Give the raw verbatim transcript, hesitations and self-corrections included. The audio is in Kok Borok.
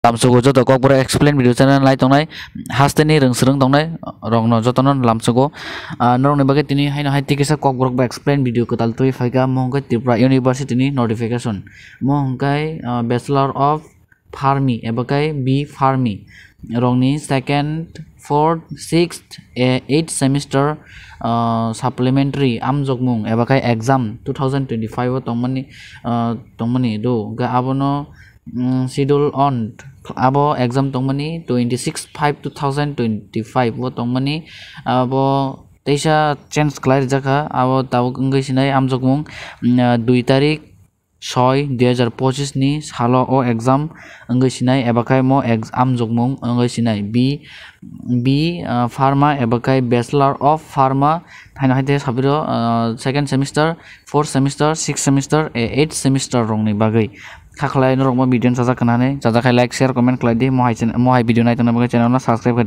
Lamsogo joto kokborok explain video channel nai tongnai, hasteni rwng swrwng tongnai rokno jotono lamsogo. Ah, norokni bagwi tini haino hai tikisa kokborok ba explain video kwtal twi phaikha, mo hwnkhe Tripura University ni notification. Mo hwnkhe, ah, Bachelor of Pharmacy eba khe B Pharmacy rokni second, fourth, sixth, eh, eighth semester, ah, supplementary amjokmung eba khe exam two thousand twenty-five o tongmani, ah, tongmani do. Hwnkhe abono, mm, schedule on abo exam tongmani twenty-six five two thousand twenty-five o tongmani, abo teisa change khlai rijak kha, abo tabuk wngwi sinai amjokmung, mm, ah, dui tarik soi dui hajar pochis ni salo o exam wngwi sinai eba khai mo ex-, amjokmung wngwi sinai B, B, ah, Pharma eba khai Bachelor of Pharma haino hai te sabiro, ah, second semester, fourth semester, sixth semester, eh, eighth semester rokni bagwi. Kha khlai norok mo video no chajak khanani, chajak khai like, share, comment khlai di, mo hai channel, mo hai video nai tongna bagwi channel no subscribe khlai di.